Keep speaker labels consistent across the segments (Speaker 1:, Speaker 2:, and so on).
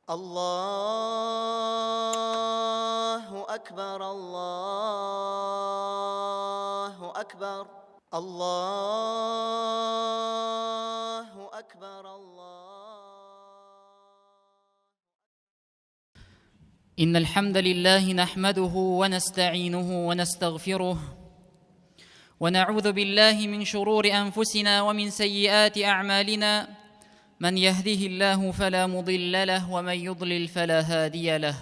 Speaker 1: Аллаһу акбар, Аллаһу акбар, Аллаһу акбар, Аллаһу.
Speaker 2: إن الحمد لله نحمده ونستعينه ونستغفره ونعوذ بالله من شرور أنفسنا ومن سيئات أعمالنا من يهده الله فلا مضل له ومن يضلل فلا هادي له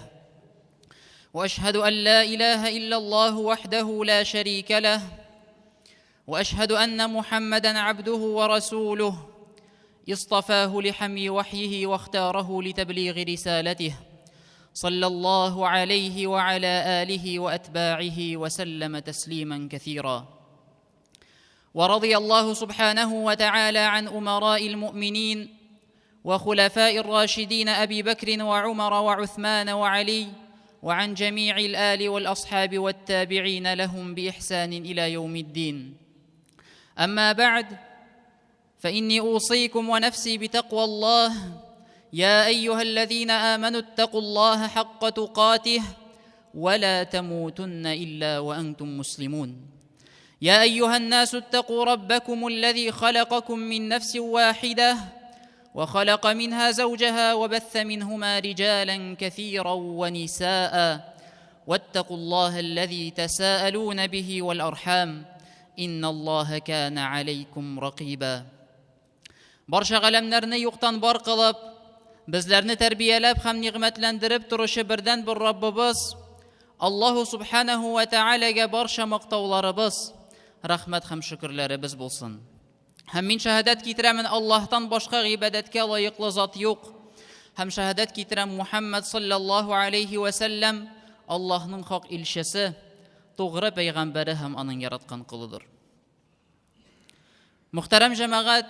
Speaker 2: واشهد ان لا اله الا الله وحده لا شريك له واشهد ان محمدا عبده ورسوله اصطفاه لحمي وحيه واختاره لتبليغ رسالته صلى الله عليه وعلى اله واتباعه وسلم تسليما كثيرا ورضي الله سبحانه وتعالى عن امراء المؤمنين وخلفاء الراشدين ابي بكر وعمر وعثمان وعلي وعن جميع الال والاصحاب والتابعين لهم باحسان الى يوم الدين اما بعد فاني اوصيكم ونفسي بتقوى الله يا ايها الذين امنوا اتقوا الله حق تقاته ولا تموتن الا وانتم مسلمون يا ايها الناس اتقوا ربكم الذي خلقكم من نفس واحده وخلق منها زوجها وبث منهما رجالا كثيرا ونساء واتقوا الله الذي تساءلون به والارحام ان الله كان عليكم رقيبا Барча галәмнәрне юктан бар кылып, безләрне тәрбияләп һәм нигъмәтләндереп торучы бердәнбер Раббыбыз Аллаһу субханаһу ва тәгаләгә барча мактауларыбыз, рәхмәт һәм шөкерләребез булсын. Һәм мин шәһадәт китерәмен Аллаһтан башка гыйбадәткә лаеклы зат юк. Һәм шәһадәт китерәм Мухаммад саллаллаһу алейхи ва сәлләм Аллаһның хак илчесе, тугры пәйгамбәре һәм аның яраткан колыдыр. Мөхтәрәм җәмәгать,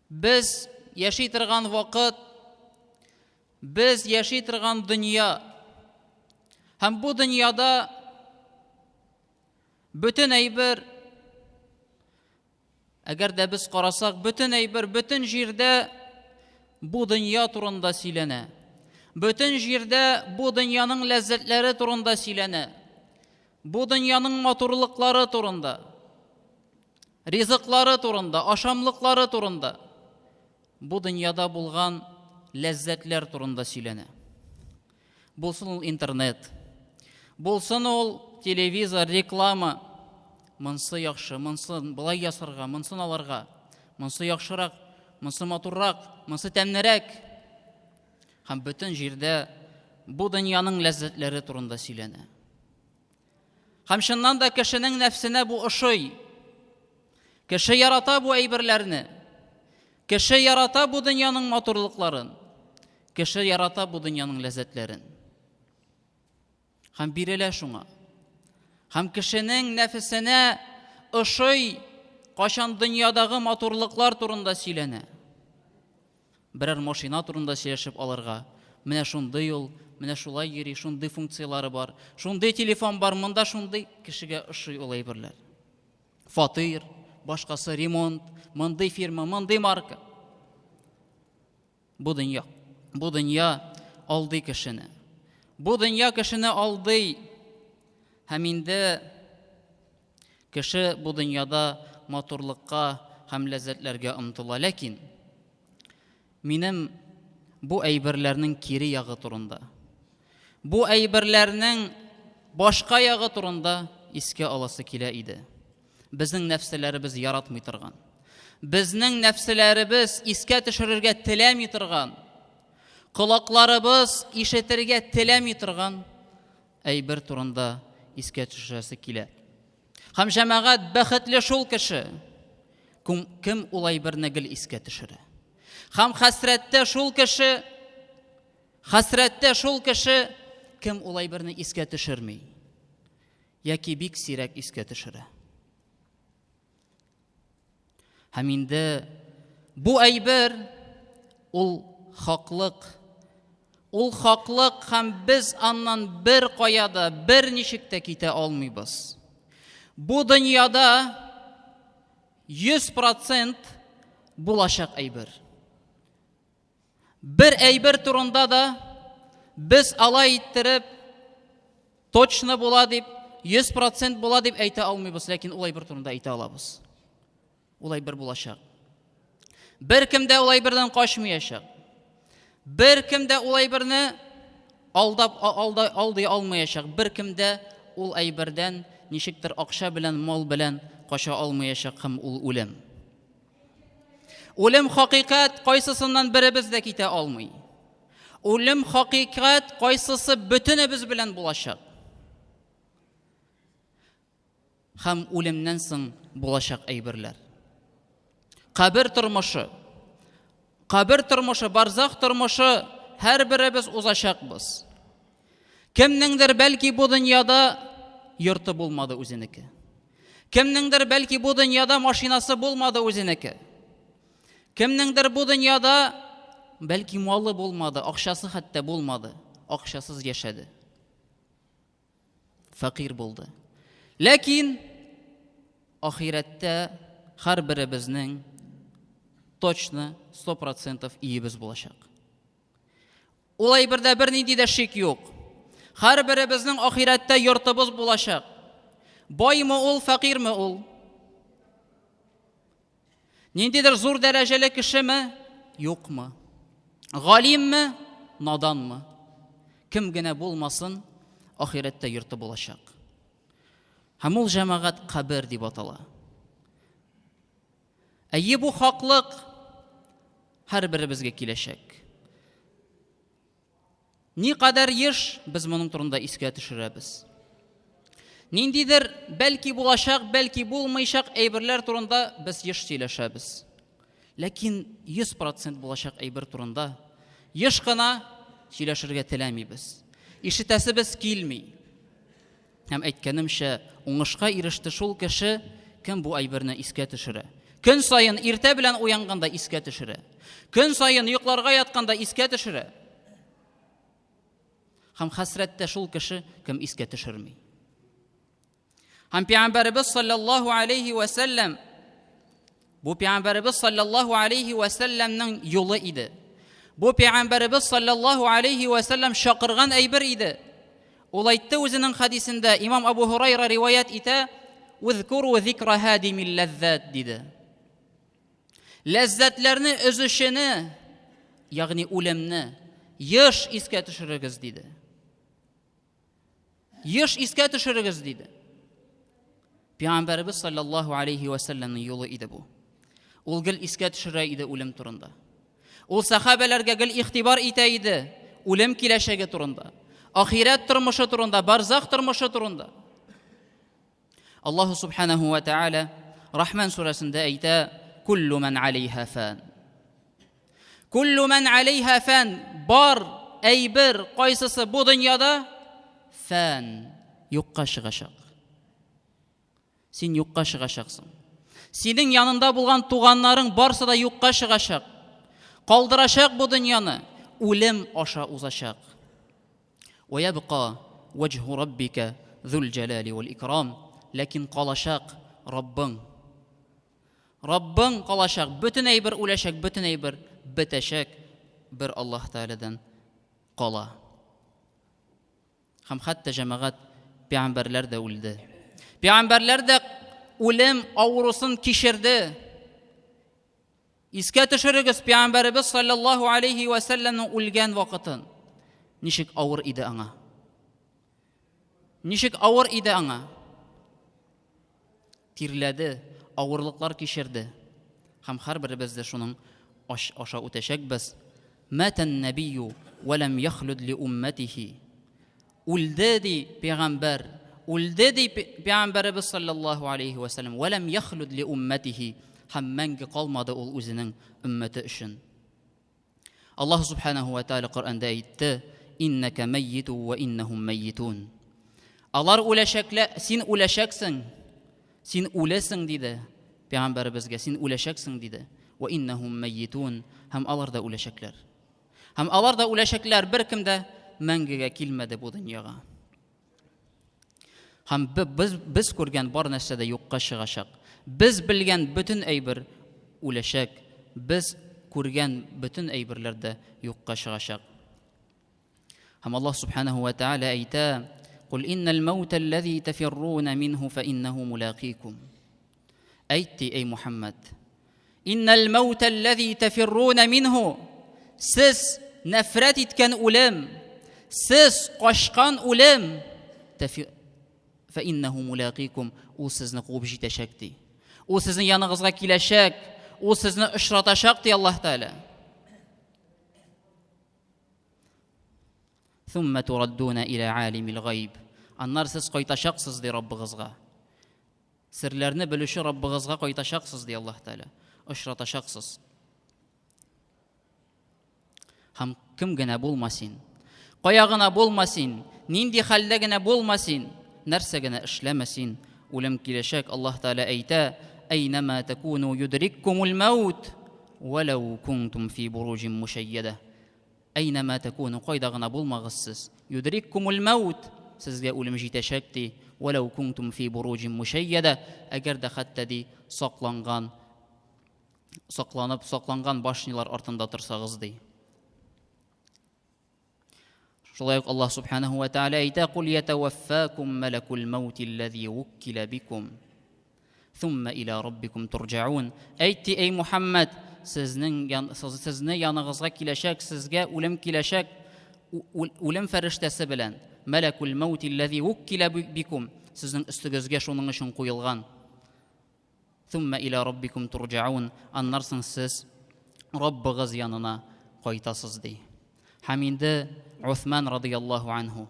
Speaker 2: без яши торган вакыт, без яши торган дөнья һәм бу дөньяда бөтен әйбер, әгәр дә без карасак, бөтен әйбер, бөтен җирдә бу дөнья турында сөйләнә. Бөтен җирдә бу дөньяның ләззәтләре турында сөйләнә. Бу дөньяның матурлыклары турында, ризыклары турында, ашамлыклары турында, бу дөньяда булган ләззәтләр турында сөйләнә. Булсын ул интернет, булсын ул телевизор, реклама. Монсы яхшы, монсы былай ясарга, монсын аларга, монсы яхшырак, монсы матуррак, монсы тәмлерәк. Һәм бөтен җирдә бу дөньяның ләззәтләре турында сөйләнә. Һәм чыннан да кешенең нәфсенә бу ошый. Кеше ярата бу әйберләрне. Кеше ярата бу дөньяның матурлыкларын. Кеше ярата бу дөньяның ләззәтләрен. Һәм бирелә шуңа. Һәм кешенең нәфесенә ошый, кашан дөньядагы матурлыклар турында сөйләнә. Берәр машина турында сөйләшеп алырга. Менә шундый ул, менә шулай йөри, шундый функцияләре бар, шундый телефон бар, монда шундый кешегә ошый ул әйберләр. Фатир, башкасы ремонт, мондый фирма, мондый марка. Бу дөнья, бу дөнья алдый кешене. Бу дөнья кешене алдый. Һәм инде кеше бу дөньяда матурлыкка һәм ләззәтләргә омтыла. Ләкин минем бу әйберләрнең кире ягы турында, бу әйберләрнең башка ягы турында искә аласы килә иде. Безнең нәфселәребез яратмый торган, безнең нәфселәребез искә төшерергә теләми торган, колакларыбыз ишетергә теләми торган әйбер турында искә төшерәсе килә. Һәм җәмәгать бәхетле шул кеше, кем ул әйберне гел искә төшерә. Һәм хәсрәттә шул кеше, хәсрәттә шул кеше, кем ул әйберне искә төшерми яки бик сирәк искә төшерә. Һәм инде бу әйбер ул хаклык. Ул хаклык һәм без аннан бер кая да, бер ничек тә китә алмыйбыз. Бу дөньяда 100% булачак әйбер. Бер әйбер турында да без алай иттереп точно була дип, 100% була дип әйтә алмыйбыз, ләкин ул әйбер турында әйтә алабыз. Ул әйбер булачак. Беркем дә ул әйбердән качмаячак. Беркем дә ул әйберне алдап алда, алдый алмаячак. Беркем дә ул әйбердән ничектер акча белән, мал белән кача алмаячак һәм ул үлем. Үлем хакыйкать, кайсысыннан беребез дә китә алмый. Үлем хакыйкать, кайсысы бөтенебез белән булачак. Һәм үлемнән соң булачак әйберләр. Кабер тормышы. Кабер тормышы, барзах тормышы һәрберебез узачакбыз. Кемнеңдер бәлки бу дөньяда йорты булмады үзенеке. Кемнеңдер бәлки бу дөньяда машинасы булмады үзенеке. Кемнеңдер бу дөньяда бәлки малы булмады, акчасы хәтта булмады, акчасыз яшәде. Фәкыйрь булды. Ләкин ахирәттә һәрберебезнең точно 100% иебез булачак. Ул әйбердә бернинди дә шик юк. Һәрберебезнең ахирәттә йортыбыз булачак. Баймы ул, фәкыйрьме ул? Ниндидер зур дәрәҗәле кешеме, юкмы? Галимме, наданмы? Кем генә булмасын, ахирәттә йорты булачак. Һәм ул җәмәгать кабер дип атала. Әйе, бу хаклык һәрберебезгә киләчәк. Никадәр еш без моның турында искә төшерәбез. Ниндидер бәлки булачак, бәлки булмыйчак әйберләр турында без еш сөйләшәбез. Ләкин 100% булачак әйбер турында еш кына сөйләшергә теләмибез. Ишетәсебез килми. Һәм әйткәнемчә, уңышка иреште шул кеше, кем бу әйберне искә төшерә. Көн саен иртә белән уянганда искә төшерә. Көн саен йокларга ятканда искә төшерә. Һәм хәсрәттә шул кеше, кем искә төшерми. Һәм Пәйгамбәребез саллаллаһу алейхи ва сәлләм бу Пәйгамбәребез саллаллаһу алейхи ва сәлләмнең юлы иде. Бу Пәйгамбәребез саллаллаһу алейхи ва сәлләм чакырган әйбер иде. Ул әйтте үзенең хадисендә, имам Абу Һурайра риваять итә, "Узкуру зикра һадимил ләззат" диде. Ләззәтләрне өзүчене, ягъни үлемне еш искә төшерегез диде. Еш искә төшерегез, диде. Пәйгамбәребез саллаллаһу алейхи ва сәлләмнең юлы иде бу. Ул гел искә төшерә иде үлем турында. Ул сахабәләргә гел игътибар итә иде үлем киләчәге турында, ахирәт тормышы турында, барзах тормышы турында. Аллаһу субханаху ва тааля Рахман сүрәсендә әйтә: "Куллу ман алейха фан". Куллу ман алейха фан, бар әйбер кайсысы бу дөньяда фан юкка чыгачак. Син юкка чыгачаксың. Синең янында булган туганнарың барсы да юкка чыгачак. Калдырачак бу дөньяны, үлем аша узачак. Вәябка вәҗһу раббика зул җәлали вәл икрам. Ләкин калачак Раббың. Раббың калачак, бөтен әйбер үләчәк, бөтен әйбер бетәчәк, бер Аллаһ Тәгаләдән кала. Һәм хәтта җәмәгать пәйгамбәрләр дә үлде. Пәйгамбәрләр дә үлем авырусын кичерде. Искә төшерегез пәйгамбәребез саллаллаһу алейхи ва сәлләмнең үлгән вакытын. Ничек авыр иде аңа. Ничек авыр иде аңа. Тирләде, авырлыклар кичерде. Һәм һәрберебез дә шуның аша үтәчәкбез. Мәтән нәбию ва ләм яхлуд ли уммәтихи. Үлде ди пәйгамбәр, үлде ди пәйгамбәребез саллаллаһу алейхи ва сәлләм, ва ләм яхлуд ли уммәтихи, һәм мәңге калмады ул үзенең өммәте өчен. Аллаһ субханаху ва тааля Коръәндә әйтте: "Иннәкә мәййиту ва иннәһум мәййитун". Алар үләчәкләр, син үләчәксең. Син үләсең диде пәйгамбәребезгә, син үләчәксең диде. Ва иннәһум мәййитун, һәм алар да үләчәкләр. Һәм алар да үләчәкләр, беркем дә мәңгегә килмәде бу дөньяга. Һәм без, без күргән бар нәрсә дә юкка чыгачак. Без белгән бөтен әйбер үләчәк. Без күргән бөтен әйберләр дә юкка чыгачак. Һәм Аллаһ субханаһу ва тааля әйтә: "Кул иннал маута аллази тафирруна минһу фа иннаһу мулакикум." Әйт ди, эй Мухаммад. Иннал маута аллази тафирруна минһу. Сез нәфрәт иткән үлем, сез качкан үлем, фа иннаһу мулакикум, ул сезне куып җитәчәк ди. Ул сезнең яныгызга киләчәк, ул сезне очратачак ди Аллаһ Тәгалә. Thumma turadduna ila алимил гайб. Аннары сез кайтачаксыз ди Раббыгызга. Серләрне белүче Раббыгызга кайтачаксыз ди Аллаһ Тәгалә. Очратачаксыз. Һәм кем генә булма син, кая гына булма син, нинди хәлдә генә булма син, нәрсә генә эшләмә син, үлем киләчәк, Аллаһ Тәгалә әйтә, Әйнәмә тәкуну юдриккумул мәүт, вәләү кунтум фи буруҗин мушәййәдә. Әйнәмә тәкуну, кайда гына булмагыз сез, юдриккумул мәүт, сезгә үлем җитәчәк, ди, вәләү кунтум фи буруҗин мушәййәдә, әгәр дә хәтта, ди, сакланган, сакланып, сакланган башнялар артында торсагыз, ди. Шулай ук Аллаһ субханаһу ва тааля әйтә: "Кул ятаваффакум малакул маут аллази вуккила бикум, сумма иля раббикум турҗаун." Әйт ди, эй Мухаммад, сезнең сезне яныгызга киләчәк, сезгә үлем киләчәк, үлем фәрештәсе белән. Малакул маут аллази вуккила бикум, сезнең өстегезгә шуның өчен куелган. Thumma ila раббикум турҗаун. Аннан соң сез Раббыгыз янына кайтасыз ди. Һәм инде Усман радыяллаһу анһу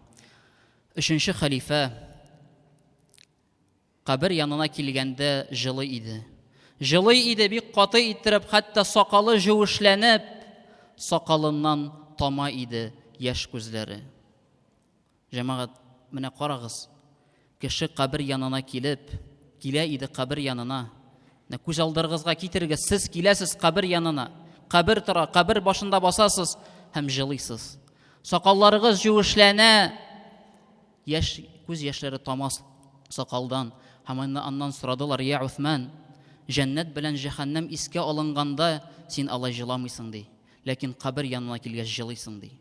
Speaker 2: өченче хәлифә кабер янына килгәндә җылы иде. Җылы иде бик каты иттереп, хәтта сакалы җүешләнеп, сакалыннан тама иде яшь күзләре. Җәмәгать, менә карагыз, кеше кабер янына килеп, килә иде кабер янына. Менә күз алдарыгызга китерегез, сез киләсез кабер янына. Кабер тора, кабер башында басасыз һәм җылыйсыз. Сакалларыгыз җүешләнә, яшь, күз яшьләре тама сакалдан. Һәм аннан сорадылар, я Усман, җәннәт белән җәһәннәм искә алынганда син алай җыламыйсың, ди. Ләкин кабер янына килгәч җылыйсың, ди.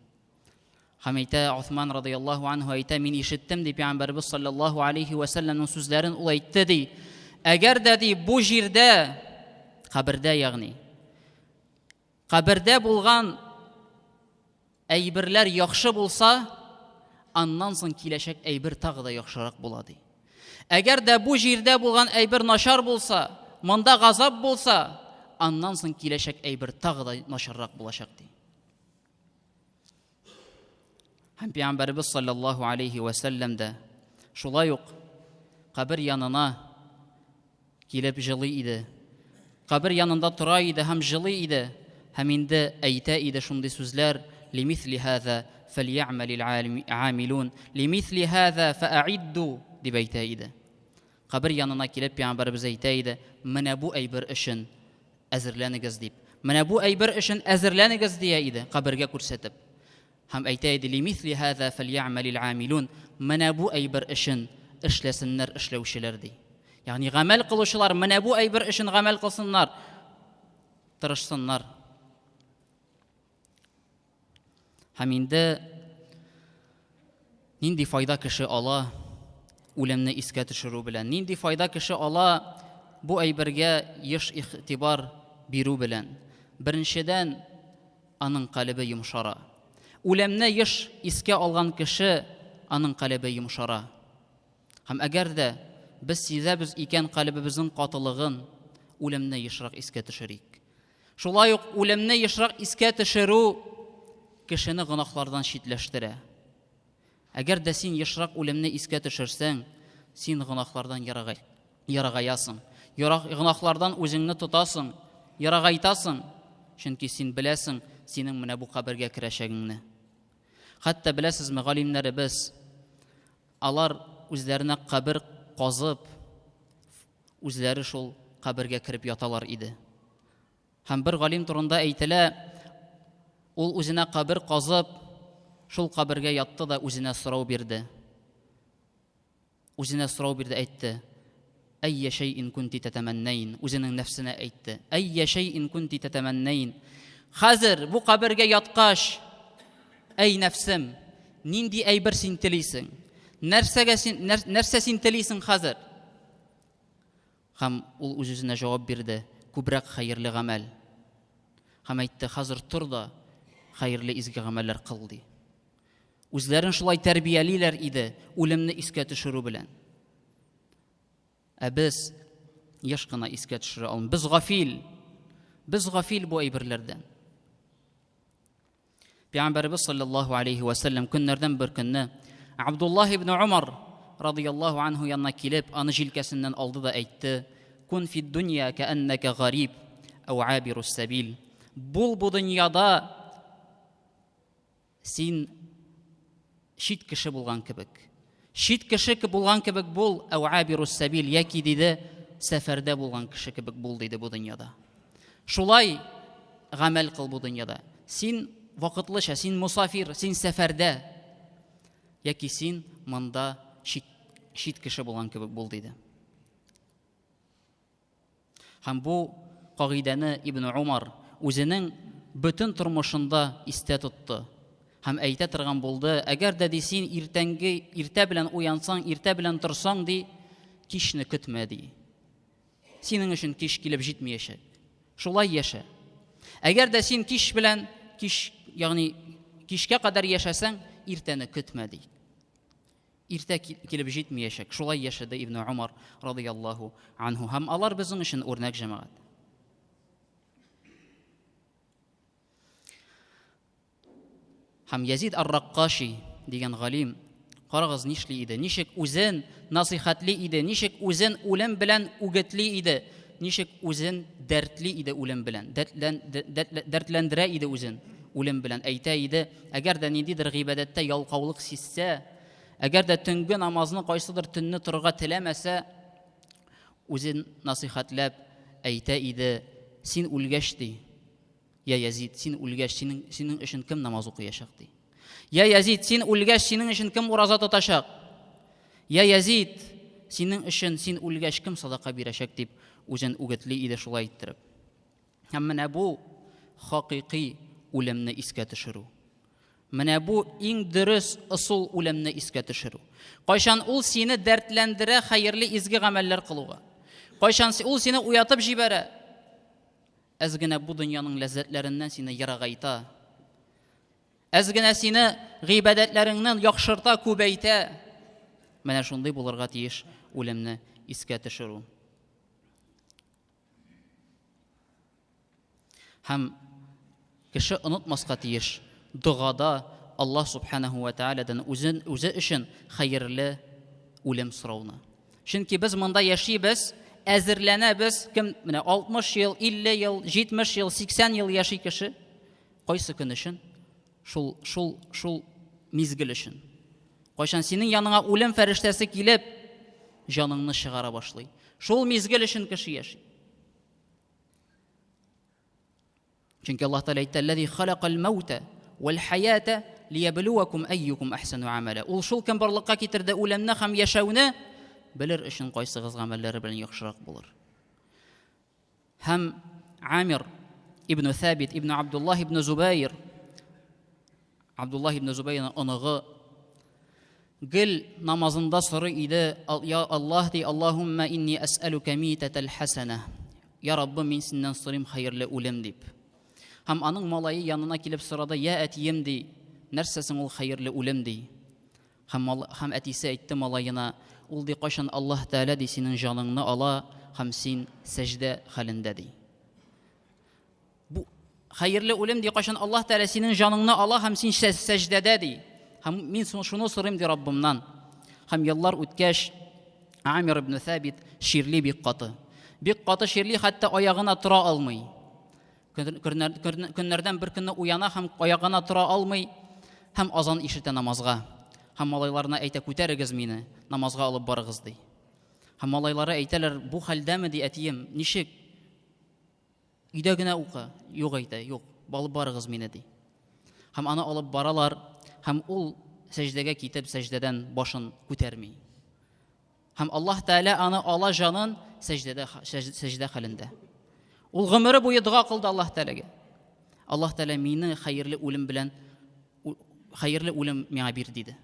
Speaker 2: Һәм әйтә Усман радыяллаһу анһу әйтә, мин ишеттем ди пәйгамбәребез саллаллаһу алейхи ва сәлләмнең сүзләрен ул әйтте ди. Әгәр дә ди бу җирдә кабердә ягъни кабердә булган әйберләр яхшы булса, аннан соң киләчәк әйбер тагы да яхшырак була ди. Әгәр дә бу җирдә булган әйбер начар булса, монда газап булса, аннан соң киләчәк әйбер тагы да начаррак булачак ди. Һәм Пәйгамбәребез саллаллаһу алейхи вә сәлләм дә шулай ук кабер янына килеп җылый иде. Кабер янында тора иде һәм җылый иде. Һәм инде әйтә иде шундый сүзләр: "Лимисли һаза фәльямәлил амилун, лимисли һаза фәәидду" дип әйтә иде. Кабер янына килеп Пәйгамбәребез әйтә иде: "Менә бу әйбер өчен әзерләнегез дип. Менә бу әйбер өчен әзерләнегез дия иде, кабергә күрсәтеп. Һәм әйтә иде, лимисли һаза фәльямәлил амилун. Менә бу әйбер өчен эшләсеннәр эшләүчеләр ди. Ягъни гамәл кылучылар менә бу әйбер өчен гамәл кылсыннар, тырышсыннар. Һәм инде нинди файда кеше ала үлемне искә төшерү белән? Нинди файда кеше ала бу әйбергә еш игътибар бирү белән? Беренчедән, аның калебе йомшара. Үлемне еш искә алган кеше, аның калебе йомшара. Һәм әгәр дә без сизәбез икән калебебезнең катылыгын, үлемне ешрак искә төшерик. Шулай ук үлемне ешрак искә төшерү кешене гөнаһлардан читләштерә. Әгәр дә син ешрак үлемне искә төшерсәң, син гөнаһлардан ерагаясың. Гөнаһлардан үзеңне тотасың, ерагайтасың, чөнки син беләсең, синең менә бу кабергә керәчәгеңне. Хәтта беләсезме, галимнәребез, алар үзләренә кабер казып, үзләре шул кабергә кереп яталар иде. Һәм бер галим турында әйтелә, ул үзенә кабер казып, шул кабергә ятты да үзенә сорау бирде. Үзенә сорау бирде, әйтте: Әйя шәйин кунти татаманнайн, үзенең нәфсенә әйтте. Әйя шәйин кунти татаманнайн. Хәзер бу кабергә яткач, әй нәфсем, нинди әйбер син телисең? Нәрсәгә син нәрсә син телисең хәзер? Һәм ул үз-үзенә җавап бирде, күбрәк хәерле гамәл. Һәм әйтте, хәзер тор да хәерле изге гамәлләр кыл, ди. Үзләрен шулай тәрбиялиләр иде, үлемне искә төшерү белән. Ә без еш кына искә төшерә алмыйбыз. Без гафил. Без гафил бу әйберләрдән. Пәйгамбәребез саллаллаһу алейхи ва сәлләм көннәрдән бер көнне Абдуллаһ ибн Умар радияллаһу анһу янына килеп, аны җилкәсеннән алды да әйтте: "Кун фид дөнья кәәннәкә гариб әү абирус сәбил." Бул бу дөньяда син чит кеше булган кебек. Чит кеше булган кебек бул, әү абирус сәбил, яки диде, сәфәрдә булган кеше кебек бул диде бу дөньяда. Шулай гамәл кыл бу дөньяда. Син вакытлыча, син мусафир, син сәфәрдә, яки син монда чит, чит кеше булган кебек бул диде. Һәм бу кагыйдәне Ибн Умар үзенең бөтен тормышында истә тотты. Һәм әйтә торган булды, әгәр дә ди син иртәнге иртә белән уянсаң, иртә белән торсаң ди, кичне көтмә ди. Синең өчен кич килеп җитмиячәк. Шулай яшә. Әгәр дә син кич белән кич, ягъни кичкә кадәр яшәсәң, иртәне көтмә ди. Иртә килеп җитмиячәк. Шулай яшәде Ибн Умар радыяллаһу анһу. Һәм алар безнең өчен үрнәк җәмәгать. Һәм Язид ар-Раккаши дигән галим карагыз нишли иде, ничек үзен насыйхәтли иде, ничек үзен үлем белән үгетли иде, ничек үзен дәртли иде үлем белән, дәртләндерә иде үзен үлем белән, әйтә иде, әгәр дә ниндидер гыйбадәттә ялкаулык сизсә, әгәр дә төнге намазны кайсыдыр төнне торырга теләмәсә, үзен насыйхәтләп әйтә иде, син үлгәч ди, Я Язид, син үлгәч, синең, синең өчен кем намаз укыячак, ди. Я Язид, син үлгәч, синең өчен кем ураза тотачак? Я Язид, синең өчен син үлгәч кем садака бирәчәк дип үзен үгетли иде шулай иттереп. Һәм менә бу хакыйкый үлемне искә төшерү. Менә бу иң дөрес ысул үлемне искә төшерү. Кайчан ул сине дәртләндерә хәерле изге гамәлләр кылуга. Кайчан ул сине уятып җибәрә. Әз генә бу дөньяның ләззәтләреннән сине ерагайта. Әз генә сине гыйбадәтләреңнән яхшырта, күбәйтә. Менә шундый булырга тиеш үлемне искә төшерү. Һәм кеше онытмаска тиеш догада Аллаһ субханаһу ва тааладан үзен үзе өчен хәерле үлем сорауны. Чөнки без монда яшибез, әзерләнәбез, кем менә 60 ел, 50 ел, 70 ел, 80 ел яши кеше, кайсы көн өчен? Шул шул шул мизгел өчен. Кайчан синең яныңа үлем фәрештәсе килеп, җаныңны чыгара башлый. Шул мизгел өчен кеше яши. Чөнки Аллаһ Тәгалә әйтте, "Аллази халакал маута вал хаята лияблуакум айюкум ахсану амала." Ул шул кем барлыкка китерде үлемне һәм яшәүне, белер өчен кайсыгыз гамәлләре белән яхшырак булыр. Һәм Амир ибн Сабит ибн Абдуллаһ ибн Зубайр Абдуллаһ ибн Зубайрның оныгы гел намазында сорый иде, Я Аллаһ ди, Аллаһумма инни әсәлүкә митәтәл хәсәнә. Я Раббым, мин синнән сорыйм хәерле үлем дип. Һәм аның малае янына килеп сорады, Я әтием ди, нәрсә соң ул хәерле үлем ди. Һәм, һәм әтисе әйтте малаена, ул ди, кайчан Аллаһ Тәгалә ди синең җаныңны ала һәм син сәҗдә хәлендә ди. Бу хәерле үлем ди, кайчан Аллаһ Тәгалә синең җаныңны ала һәм син сәҗдәдә ди. Һәм мин шуны сорыйм ди Раббымнан. Һәм еллар үткәч, Амир ибн Сабит чирли бик каты. Бик каты чирли, хәтта аягына тора алмый. Көннәрдән бер көнне уяна һәм аягына тора алмый һәм азан ишетә намазга. Һәм малайларына әйтә, күтәрегез мине, намазга алып барыгыз ди. Һәм малайлары әйтәләр, бу хәлдәме ди әтием, ничек? Өйдә генә укы. Юк әйтә, юк, алып барыгыз мине, ди. Һәм аны алып баралар, һәм ул сәҗдәгә китеп, сәҗдәдән башын күтәрми. Һәм Аллаһ Тәгалә аны ала җанын сәҗдәдә сәҗдә хәлендә. Ул гомере буе дога кылды Аллаһ Тәгаләгә. Аллаһ Тәгалә мине хәерле үлем белән хәерле үлем миңа бир диде.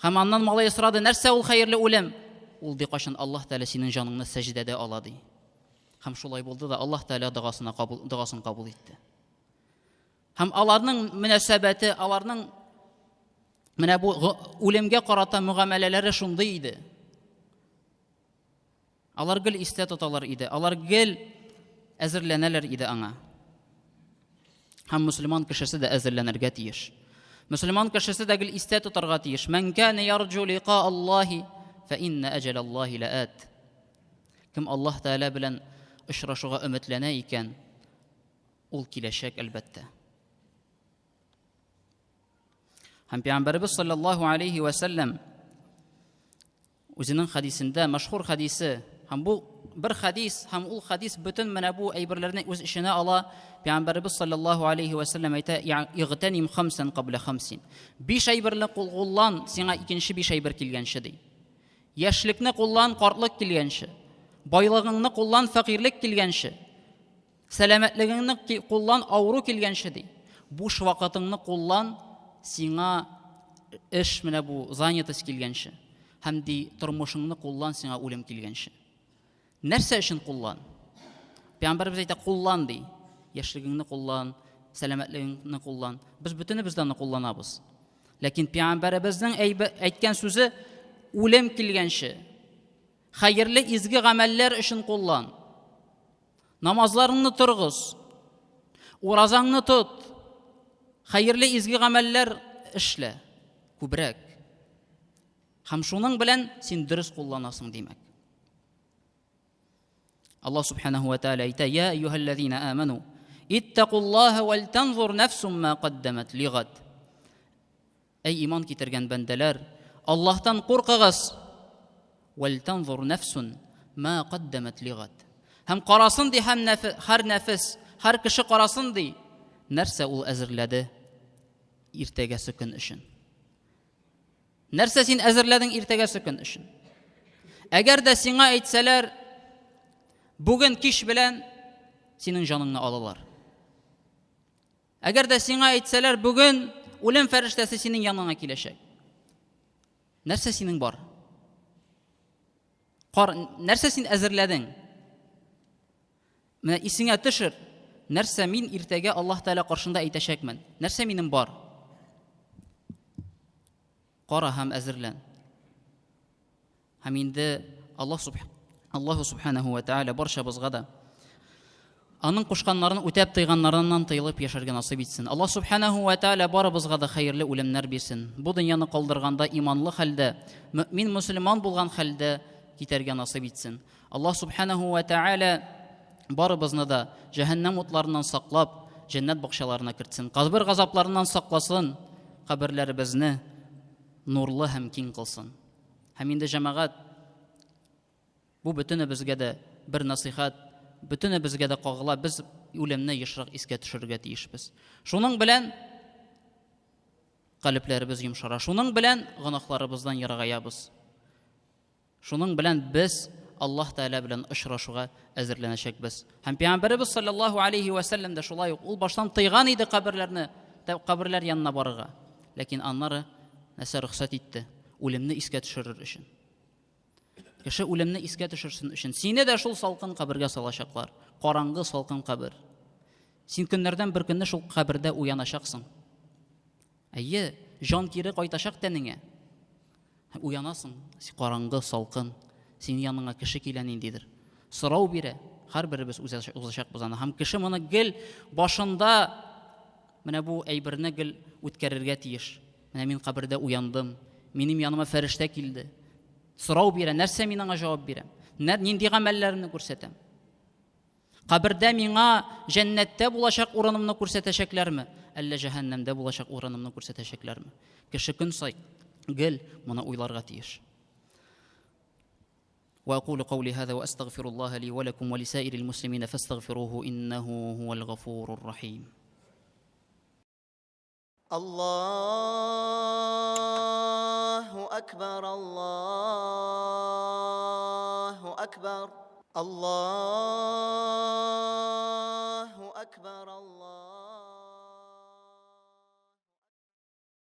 Speaker 2: Һәм аннан малай сорады, нәрсә ул хәерле үлем? Ул ди, кайчан Аллаһ Тәгалә синең җаныңны сәҗдәдә ала ди. Һәм шулай булды да, Аллаһ Тәгалә догасына кабул, догасын кабул итте. Һәм аларның мөнәсәбәте, аларның менә бу үлемгә карата мөгамәләләре шундый иде. Алар гел истә тоталар иде. Алар гел әзерләнәләр иде аңа. Һәм мөселман кешесе дә әзерләнергә тиеш. Мөселман кешесе дә гел истә тотарга тиеш. Мән кана ярҗу лиqa Аллаһи, фа инна әҗәл Аллаһи лаат. Кем Аллаһ Тәгалә белән очрашуга өметләнә икән, ул киләчәк әлбәттә. Һәм Пәйгамбәребез саллаллаһу алейхи ва сәлләм Үзенең хәдисендә, мәшһүр хәдисе, һәм бу бер хәдис, һәм ул хәдис бөтен менә бу әйберләрне үз эченә ала. Пәйгамбәребез саллаллаһу алейхи ва сәлләм әйтә, "Игътаним хамсан кабла хамсин." Биш әйберне куллан, сиңа икенче биш әйбер килгәнче ди. Яшьлекне куллан, картлык килгәнче. Байлыгыңны куллан, фәкыйрьлек килгәнче. Сәламәтлегеңне куллан, авыру килгәнче ди. Буш вакытыңны куллан, сиңа эш менә бу занятость килгәнче. Һәм ди тормышыңны куллан, сиңа үлем килгәнче. Нәрсә өчен куллан? Пәйгамбәребез әйтә, куллан ди. Яшьлегеңне куллан, сәламәтлегеңне куллан. Без бөтенебез дә аны кулланабыз. Ләкин пәйгамбәребезнең әйткән сүзе үлем килгәнче. Хәерле изге гамәлләр өчен куллан. Намазларыңны торгыз. Уразаңны тот. Хәерле изге гамәлләр эшлә. Күбрәк. Һәм шуның белән син дөрес кулланасың, димәк. Аллаһ субханаху ва тааля әйтә: "Я әйюһәлләзина аману, иттакуллаһа вал танзур нафсум ма каддамат лигад." Әй иман китергән бәндәләр, Аллаһтан куркыгыз. Вәлтанзур нәфсун ма каддамат лигад. Һәм карасын ди һәм нәф, һәр нәфес, һәр кеше карасын ди, нәрсә ул әзерләде иртәгәсе көн өчен. Нәрсә син әзерләдең иртәгәсе көн өчен? Әгәр дә сиңа әйтсәләр, бүген кич белән синең җаныңны алалар. Әгәр дә сиңа әйтсәләр, бүген үлем фәрештәсе синең яныңа киләчәк. Нәрсә синең бар? Кар, нәрсә син әзерләдең? Менә исеңә төшер. Нәрсә мин иртәгә Аллаһ Тәгалә каршында әйтәчәкмен? Нәрсә минем бар? Кара һәм әзерлән. Һәм инде Аллаһ Субх... Аллаһу Субханаху ва Тааля барчабызга да аның кушканнарын үтәп тыйганнарыннан тыелып яшәргә насыйп итсен. Аллаһ Субханаху ва Тааля барыбызга да хәерле үлемнәр бирсен. Бу дөньяны калдырганда иманлы хәлдә, мөмин мөселман булган хәлдә китәргә насыйп итсен. Аллаһ Субханаху ва Тааля барыбызны да җәһәннәм утларыннан саклап, җәннәт бакчаларына кертсен. Кабер газапларыннан сакласын, каберләребезне нурлы һәм киң кылсын. Һәм инде җәмәгать, бу бөтенебезгә дә бер насыйхат, бөтенебезгә дә кагыла, без үлемне ешрак искә төшерергә тиешбез. Шуның белән калебләребез йомшара. Шуның белән гөнаһларыбыздан ерагаябыз. Шуның белән без Аллаһ Тәгалә белән очрашуга әзерләнәчәкбез. Һәм Пәйгамбәребез саллаллаһу алейхи ва сәлләм дә шулай ук ул баштан тыйган иде каберләрне, каберләр янына барырга. Ләкин аннары нәрсә рөхсәт итте? Үлемне искә төшерер өчен. Кеше үлемне искә төшерсен өчен. Сине дә шул салкын кабергә салачаклар. Караңгы салкын кабер. Син көннәрдән бер көнне шул кабердә уяначаксың. Әйе, җан кире кайтачак тәнеңә. Уянасың, караңгы, салкын. Синең яныңа кеше килә ниндидер. Сорау бирә. Һәрберебез узачакбыз аны. Һәм кеше моны гел башында менә бу әйберне гел үткәрергә тиеш. Менә мин кабердә уяндым. Минем яныма фәрештә килде. Сорау бирә. Нәрсә мин аңа җавап бирәм? Нинди гамәлләремне күрсәтәм? Кабердә миңа җәннәттә булачак урынымны күрсәтәчәкләрме, әллә җәһәннәмдә булачак урынымны күрсәтәчәкләрме? Кеше көн сай гел моны уйларга тиеш. وأقول قولي هذا وأستغفر الله لي ولكم ولسائر المسلمين فاستغفروه إنه هو الغفور الرحيم.
Speaker 1: الله أكبر الله أكبر الله.